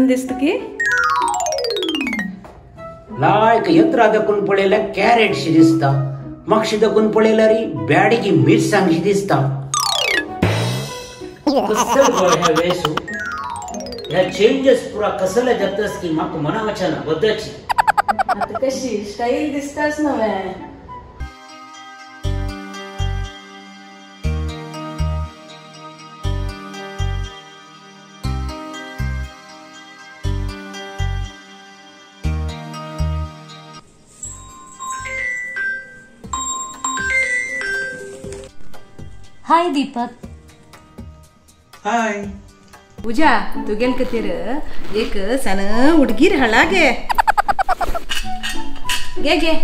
चंद दिसत की लायक यत्रा दखून पळयल्यार कॅरेट शी दिसता, मातशी दखून पळयल्यार ब्याडगी मिरसांग शी दिसता. कसल गो ह्या वेसू ह्या चेंजेस पुरा कसले जातस की म्हाका मना वचना बद्दची. आता कशी स्टाईल दिसताच नव्हे. हाय दीपक. हाय पूजा, तुगेल कतीर एक सण हुडगीर हळागे गे गे.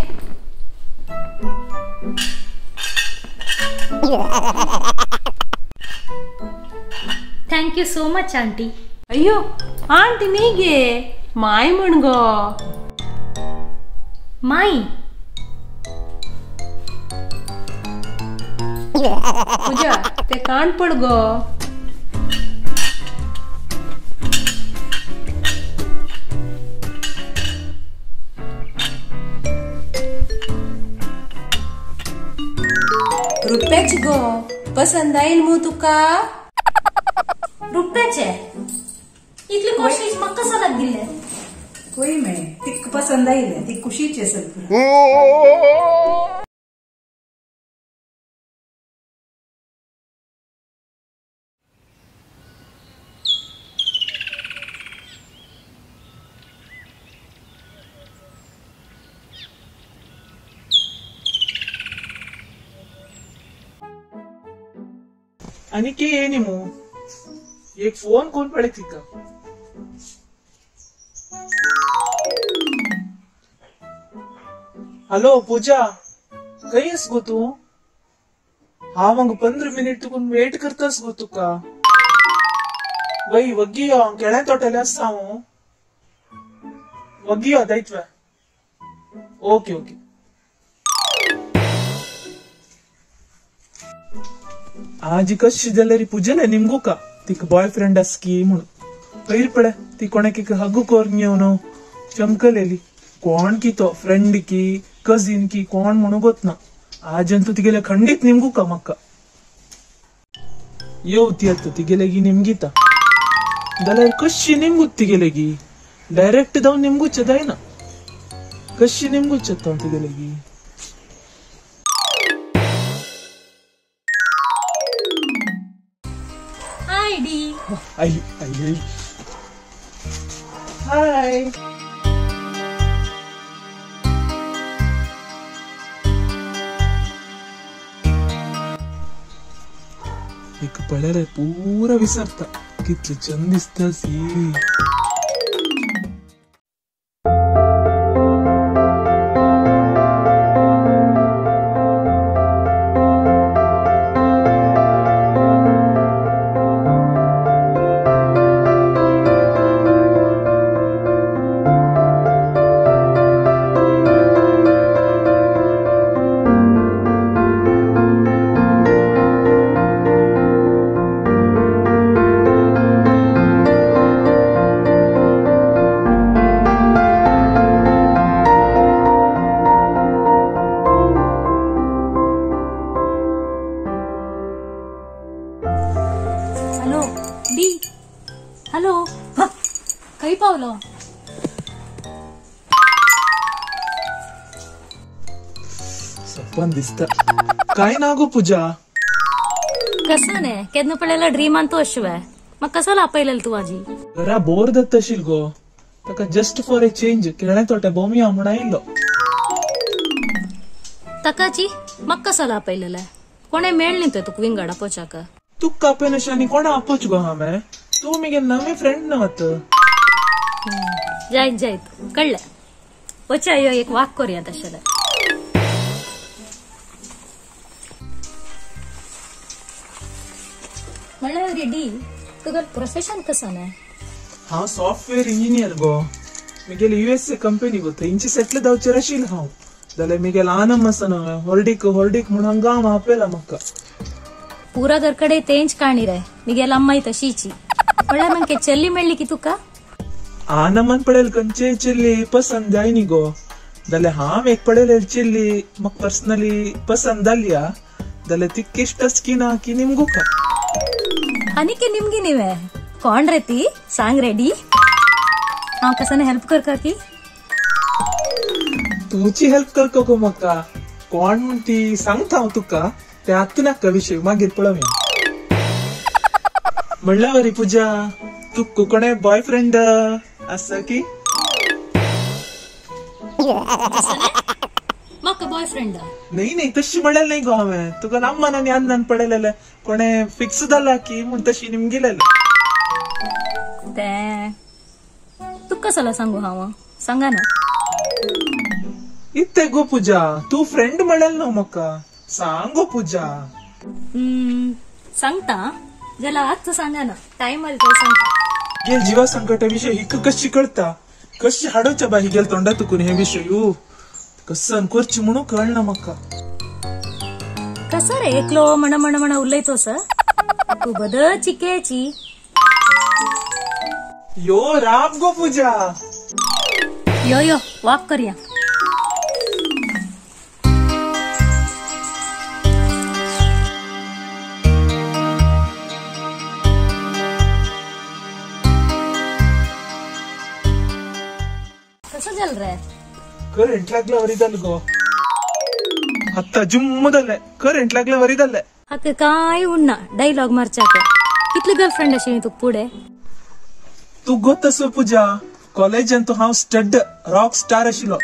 Thank you so much aunty. अय्यो आंटी नी गे, माय म्हण गो. माई पूजा ते कान पड गो. रुप्याची गो पसंत आईल मू तुका. रुप्याचे इतली कॉस्टली म्हाका कसो लागिल्ले? कोई मे तिक पसंत आईले ती खुशीची असेल. आणि के ये नी मू एक फोन कोण पडे तिका. हॅलो पूजा, खंय गो तू? हा मग 15 मिनिट तुकून वेट करतास गो तुका. वय वग्गी यो, केळ्या तोटेले आसा हांव. वग्गी यो दायत्वे. Okay okay. आज कशी जाल्यार पूजाले निमगुका तिका बॉयफ्रेंड आसकी म्हणून. पयर पळय ती कोणाक एक हगू करून येवन चमकलेली. कोण की तो फ्रेंड की कजीन की कोण म्हणून गोत ना. आज अंतू तिगेले खंडीत निमगुका म्हाका. येव ती आतां तिगेले गी निमगिता जाल्यार कशी निमगूत तिगेले गी डायरेक्ट जावन निमगुचें जायना. कशी निमगुचें हांव तिगेले गी. आई आई हाय. एक पळयल्यार पुरा विसरता कितले चंद दिसता सी. हॅलो डी, हॅलो खंय पावलो? सपन दिसता काय ना गो पूजा. कसं ने केन्ना पळयल्यार ड्रीमान तूं अशें म्हाका कसो आपयलें तूं आजी? घरा बोर जाता आशिल्लो गो, ताका जस्ट फॉर ए चेंज केळ्या तोट्या भोंवया म्हूण आयिल्लो. ताकाची म्हाका कसो आपयलें? कोणें मेळ्ळें थंय तुका विंगड आपोवच्याक? तुका आपयना आनी कोणा आपोवच गो हांवें? तूं मुगे नवी फ्रेंड ना आतां. जायत जायत कळ्ळें. वच्या यो एक वाक करुया तशें. म्हणल्यार रेडी तुगेलें प्रोफेशन कसो न्हय? हांव सॉफ्टवेअर इंजिनियर गो. मुगेली USA company गो, थंयची सेटल जावचेर आशिल्लो हांव. जाल्यार मुगे ल्हान आसा न्हय होर्डीक होर्डीक म्हणून हांगा गांव आपयला म्हाका. पुरा घरकडे तेंच काणी रे, मिगेल अम्माई तशीची. म्हळ्यार मागीर चल्ली मेळ्ळी की तुका? आनमन पडेल कंचे चेल्ली पसंद जाय न्ही गो. जाल्यार हांव एक पडेल चेल्ली म्हाका पर्सनली पसंद जाली जाल्यार ती किश्टच की ना की निमगू का. आनी की निमगी न्ही कोण रे ती सांग रेडी. हांव कसाने हेल्प करका की तुची हेल्प करका गो म्हाका. कोण म्हण ती सांगता हांव तुका ते आतां नाका विशय मागीर पळोवया. म्हणल्यार वरी पूजा तुका कोणे बॉयफ्रेंड आसा की? म्हाका बॉयफ्रेंड नाही नाही तशी म्हणलें नाही गो हांवें. तुका लांबमान आनी अन्नान पडलेले कोणे फिक्स जाला की म्हूण तशी निमगिलेले. ते तुका कसला सांगू हांव सांगा ना. इत्ते गो पूजा तू फ्रेंड म्हणलें न्हू म्हाका सांग गो पूजा. सांगता जाल्यार आतां सांगा ना टायम आलो तो सांगता. गेल जीवा संकटा विशय हिका कशी कळता कशी हाडोवच्या बाई गेल तोंडा तुकून हे विशय कसन करची म्हणून कळना म्हाका. कसं रे एकलो म्हण म्हण म्हण उलयतो सर तू बदल चिकेची. यो राम गो पूजा. यो यो वाक करया. कसं झालं रे? करंट लागला वरी जालें गो. आत्ता जुम्म जालें करंट लागला वरी जालें. हाका काय उन्ना डायलॉग मारच्याक. कितली गर्लफ्रेंड आशिल्ली तुका पुढे? तू गो तसो पूजा कॉलेजान तूं हांव स्टड रॉक स्टार आशिल्लो.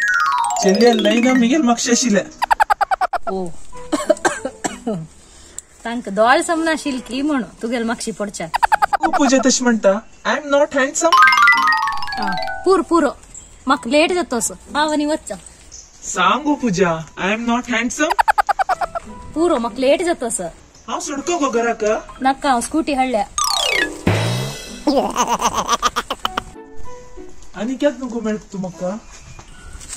चेल्ल्या लयना मिगेल मागशे आशिल्ले. ओ तांकां दोळ समनाशिल्ली की म्हणून तुगेल मागशी पडच्याक. तूं पूजा तशें म्हणटा I am not handsome. पूर पुरो म्हाका लेट जाता असो हांव आनी वच्चा. सांग गो Pooja I am not handsome. पुरो म्हाका लेट जाता असो. हांव सोडको गो घराक. नाका हांव स्कूटी हाडल्या. आनी केन्ना नको मेळटा तूं म्हाका?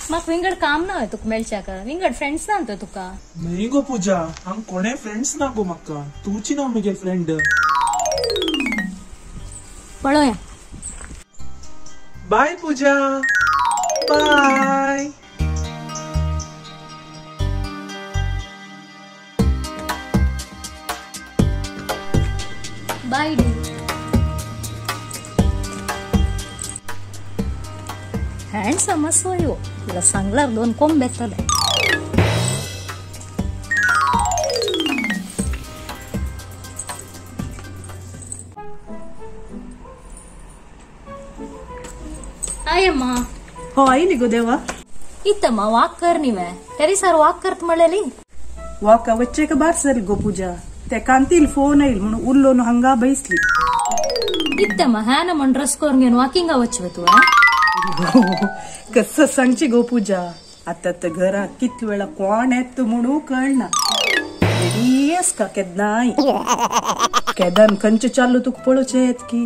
म्हाका विंगड काम ना तुका मेळच्याक. विंगड फ्रेंड्स ना तो तुका. न्ही गो पूजा हांव कोणे फ्रेंड्स ना गो म्हाका. तुची ना म्हगे फ्रेंड. पळोवया. Bye Pooja bye. Bye D. Handsome असो यो तुला सांगल्यार दोन कोंब येतले. हाय अम्मा. हो आयली गो देवा. इतम्मा वाक कर न्ही तरी सर वाक करत म्हणलेली. वाका वच्चेक बार सर गो पूजा ते कांतील फोन येईल म्हणून उरलो न्हू हांगा बैसली. इतम्मा हॅन म्हण ड्रेस करून घेवन वॉकिंगा वचवे तूं? कसं सांगची गो पूजा आतां तर घरात कितले वेळा कोण येत म्हणून कळना. का केन्नाय केदान खंयचे चालू तुका पळोवचें येत की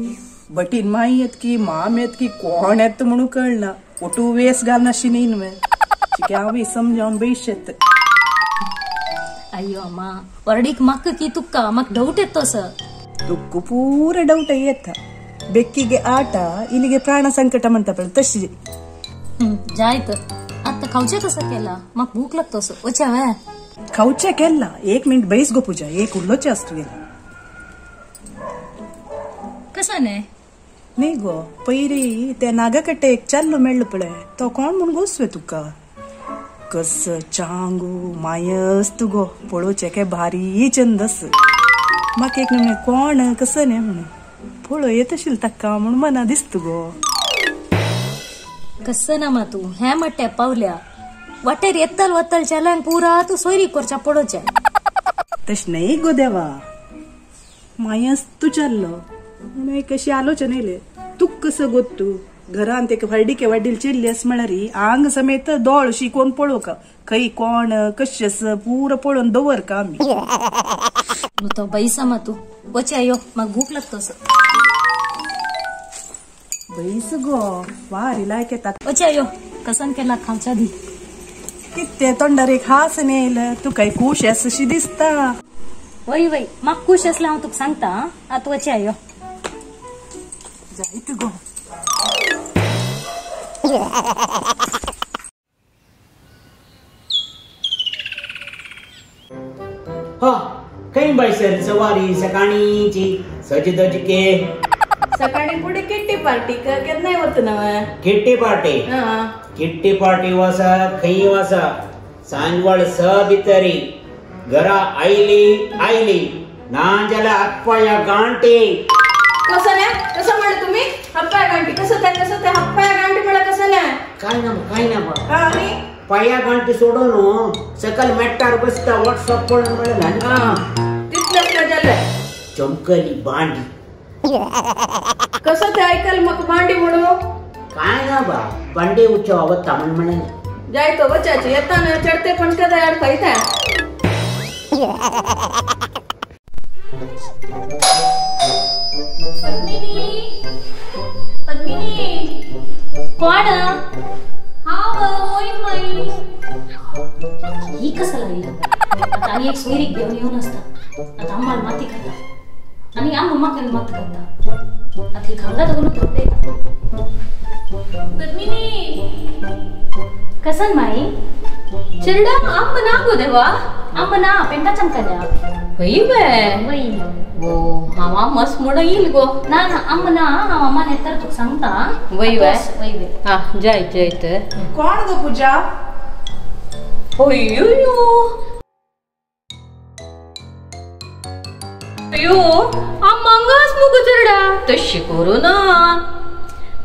बटीन माई येत की माम येत की कोण येत म्हणून कळना. ओटू वेस घालनाशी न्ही न्हय हांव समजावन बैशेत. अय्यो अम्मा वरडीक म्हाका की तुका म्हाका डाऊट येतो सर. तुका पुरा डाऊट येता. बेक्कीगे आಟ इलिगे प्राण संकट म्हणता पळय तशी. जायत आतां खावचें कसं केला म्हाका भूक लागतो असो वच्या वे. खावचें केला एक मिनिट बैस गो पूजा एक उरलोचें आस तुगेलें. कसं न्ही न्ही गो पयरी ते नागाकट्टे एक चाल्लो मेळ्ळो पळय तो कोण म्हूण गोसवे तुका. कस चांगू मायस तू गो पळोवचें काय भारी चंद आस. म्हाका एक न्हय कोण कसं न्ही म्हणून पळोव येत आशिल्लें ताका म्हूण मना दिसता गो. कसं ना मा तूं हें मट्ट्या पावल्या वाटेर येतल वतल चेल्यांक पुरा तूं सोयरी करच्या पळोवचें. तशें न्ही गो देवा मायस तूं चाल्लो म्हणून एक अशी आलोचना येयले तुका कसं गो तूं घरांत एक व्हडीके वाडील चेल्ली आस म्हळ्यार आंग समेत दोळ शिकोवन पळोवका खंय कोण कशें आसा पुरो पळोवन दवर का आमी. तो बैसा मा तूं वच्या यो म्हाका भूक लागता असो. बैस गो वारी लायक येता. वच्या यो कसन केला खावच्या दी. कितें तोंडार एक हास येयला तुका खूश आसा शी दिसता. वय वय म्हाका खूश आसलें हांव तुका सांगता. आतां वच्या यो. जायत गो. हा खंय बाय सर सवारी सकाळीची सज धज के सकाळी पुढे किट्टी पार्टी केन्नाय वता नवे किट्टी पार्टी किट्टी पार्टी वासा खंय वासा सांजवळ स भितरी घरा आयली आयली ना जाल्यार हातपाया गांठी कसं नाही कसं म्हणले तुम्ही हातपाया गांठी कसं ते कसं ते हातपाया गांठी म्हणलं कसं नाही काय ना काय ना आणि पाया गांठी सोडून सकल मेट्टार बसता व्हॉट्सअप पळोवन म्हणलें तितलें जालें चमकली बांडी कसं ते ऐकल मग भांडी म्हणू काय ना बा भांडी उच्च वता म्हण म्हणलें जाय तो वचाची येताना चढते पण कदा यार खायता पद्मिनी पद्मिनी कोण हांव मोहीम माई ही कसं लागली आता आनी एक सोयरीक घेवन येवन आसता आता आम्हाला माती खाता आनी आम मम्मा केन्ना मात खाता आता ही खांगा दवरून थोडे पद्मिनी कसन माई चिरडा आम ना गो देवा आम ना पेंटा चमकल्या वय बे वय वो हांव मस्त म्हणून येईल गो ना ना आम ना हांव अम्मान येतर तुका सांगता वय वय वय वय हा जाय जाय तर कोण गो पूजा अय्यो अयो आम मंगास मुगो चिरडा तशी करू ना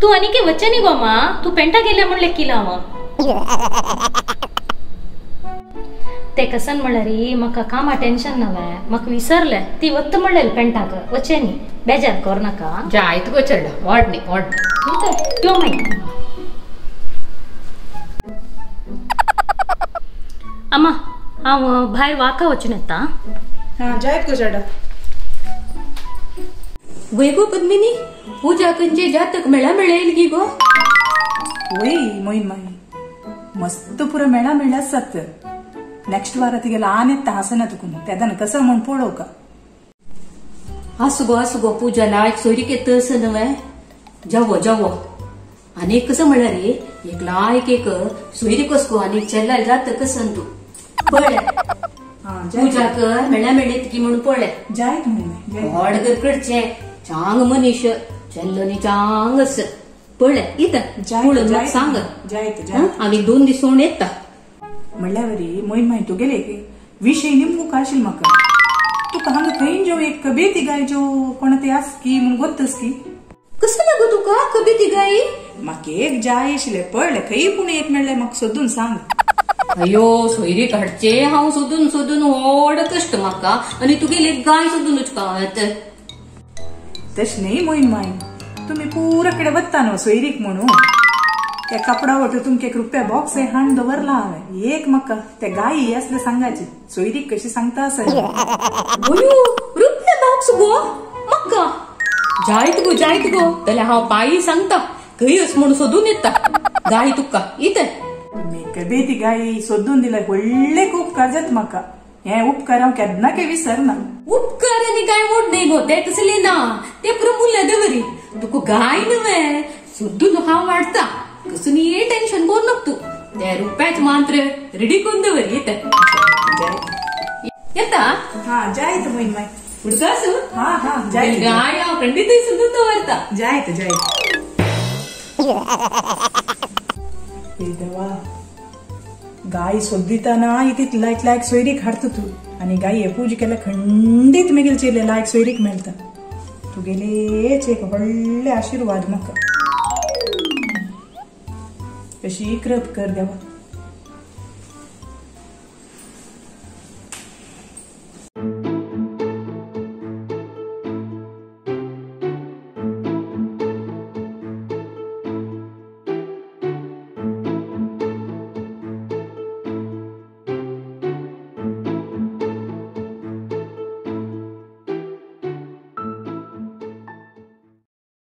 तू आनी के वचनी गो मा तू पेंटा गेल्या म्हणले किला हांव ते कसन म्हणल्यार म्हाका कामा टेन्शन नवे म्हाका विसरले ती वत्त म्हणलेली पेंटाक वचेनी बेजार कर नाका जायत गो चेडा वाडणी वाडणी यो मागीर अम्मा हांव भायर वाका वचून येता हा जायत गो चेडा वय गो पद्मिनी पूजा खंयचे जातक मेळा मेळेल की गो वय मोहीन माई मस्त पुरा मेळा मेळ्ळा आसात नेक्स्ट वारा तिगेला आन येता हासना तुका तेदान कसं म्हण पळोवका आसू गो आसू गो पूजा लायक सोयरीक येता आसा नवे जावो जावो आनी एक कसं म्हणल्यार एक लायक एक सोयरीक गो आनी चेल्ला जात कसं तूं पळय पूजा कर मेळ्या मेळ्ळेत की म्हणून पळय जायत म्हण व्हड कर करचें चांग मनीश चेल्लो न्ही चांग आस पळय इता पळोवन म्हाका सांग जायत आनी 2 दीस सोडून येता म्हणल्यावरी मोहीन माई तुगेले विशय निमगो काशील म्हाका तुका हांगा खंय जो एक कबेती गाय जो कोण ते आस की म्हण गोत्तस की कसं लागो तुका कबेती गाय म्हाका एक जाय आशिल्लें पळले खंय पूण एक मेळ्ळें म्हाका सोदून सांग अयो सोयरीक हाडचे हांव सोदून सोदून व्हड कश्ट म्हाका आनी तुगेली गाय सोदून वचपा तशें न्ही मोहीन माई तुमी पुरा कडेन वता न्हू सोयरीक म्हणून त्या कपडा वटू तुमके एक रुपया बॉक्स हाण दवरला हांवें एक म्हाका त्या गायी आसले सांगाची सोयरीक कशी सांगता आसत अयो रुपया बॉक्स गो म्हाका जायत गो जायत गो जाल्यार हांव पायी सांगता खंय अस म्हूण सोदून येता गाय तुका इते तुमी कबेती गायी सोदून दिल्या व्हडले उपकार जाता म्हाका हे उपकार हांव केन्ना काय विसरना उपकार आनी गाय मोड न्ही गो ते तसले ना ते पुरो मुल्ले दवरी तुका गाय न्हय सोदून हांव वाडटा कसं न्ही टेन्शन करू नको तू ते रुपयाच मात्र रेडी करून दवर येता येता हा जायत मोहीन माई उडकास हा हा जायत गाय हांव खंडीत सोदून दवरता जायत जायत देवा गाय सोदिताना इतित लायक लायक सोयरीक हाडता तूं आनी गाय पूजा केल्यार खंडीत मेगेल चेले लायक सोयरीक मेळटा तुगेलेच एक व्हडले आशिर्वाद म्हाका अशी कृप कर देवा.